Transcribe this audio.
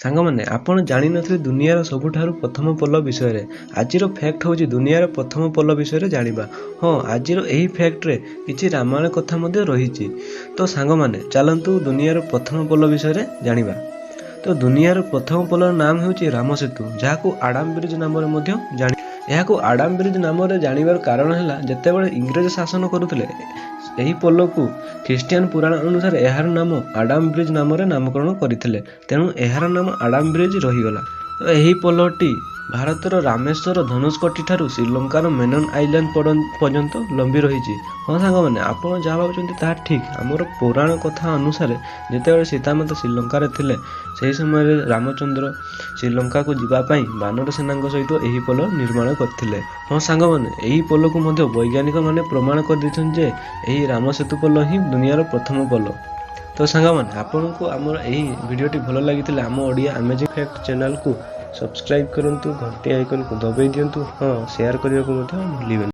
ସାଙ୍ଗମାନେ, ଆପଣ ଜାଣିନଥିବେ ଦୁନିଆର ସବୁଠାରୁ ପ୍ରଥମ ପୋଲ ବିଷୟରେ। ଆଜିର ଫ୍ୟାକ୍ଟ ହେଉଛି ଦୁନିଆର ପ୍ରଥମ ପୋଲ ବିଷୟରେ ଜାଣିବା। ହଁ, ଆଜିର ଏହି ଫ୍ୟାକ୍ଟରେ କିଛି ରାମାୟଣ କଥା ମଧ୍ୟ ରହିଛି। ତ ସାଙ୍ଗମାନେ, ଚାଲନ୍ତୁ ଦୁନିଆର ପ୍ରଥମ ପୋଲ ବିଷୟରେ ଜାଣିବା। ତ ଦୁନିଆର ପ୍ରଥମ ପୋଲର ନାମ ହେଉଛି ରାମ ସେତୁ, ଯାହାକୁ ଆଡାମ ବ୍ରିଜ ନାମରେ ମଧ୍ୟ ଜାଣି। ଏହାକୁ ଆଡାମ ବ୍ରିଜ ନାମରେ ଜାଣିବାର କାରଣ ହେଲା, ଯେତେବେଳେ ଇଂରେଜ ଶାସନ କରୁଥିଲେ, ଏହି ପୋଲକୁ ଖ୍ରୀଷ୍ଟିଆନ ପୁରାଣ ଅନୁସାରେ ଏହାର ନାମ ଆଡାମ ବ୍ରିଜ ନାମରେ ନାମକରଣ କରିଥିଲେ। ତେଣୁ ଏହାର ନାମ ଆଡାମ ବ୍ରିଜ ରହିଗଲା। ତ ଏହି ପୋଲଟି ଭାରତର ରାମେଶ୍ୱର ଧନୁଷକୋଟି ଠାରୁ ଶ୍ରୀଲଙ୍କାର ମେନନ ଆଇଲ୍ୟାଣ୍ଡ ପର୍ଯ୍ୟନ୍ତ ଲମ୍ବି ରହିଛି। ହଁ ସାଙ୍ଗମାନେ, ଆପଣ ଯାହା ଭାବୁଛନ୍ତି ତାହା ଠିକ୍। ଆମର ପୁରାଣ କଥା ଅନୁସାରେ ଯେତେବେଳେ ସୀତାମାତା ଶ୍ରୀଲଙ୍କାରେ ଥିଲେ, ସେହି ସମୟରେ ରାମଚନ୍ଦ୍ର ଶ୍ରୀଲଙ୍କାକୁ ଯିବା ପାଇଁ ବାନର ସେନାଙ୍କ ସହିତ ଏହି ପୋଲ ନିର୍ମାଣ କରିଥିଲେ। ହଁ ସାଙ୍ଗମାନେ, ଏହି ପୋଲକୁ ମଧ୍ୟ ବୈଜ୍ଞାନିକମାନେ ପ୍ରମାଣ କରିଦେଇଛନ୍ତି ଯେ ଏହି ରାମ ସେତୁ ପୋଲ ହିଁ ଦୁନିଆର ପ୍ରଥମ ପୋଲ। ତ ସାଙ୍ଗମାନେ, ଆପଣଙ୍କୁ ଆମର ଏହି ଭିଡ଼ିଓଟି ଭଲ ଲାଗିଥିଲେ ଆମ ଓଡ଼ିଆ ଆମେଜିଂ ଫ୍ୟାକ୍ଟ ଚ୍ୟାନେଲକୁ ସବସ୍କ୍ରାଇବ୍ କରନ୍ତୁ, ଘଣ୍ଟି ଆଇକନକୁ ଦବାଇ ଦିଅନ୍ତୁ। ହଁ, ସେୟାର କରିବାକୁ ମଧ୍ୟ ଭୁଲିବେନି।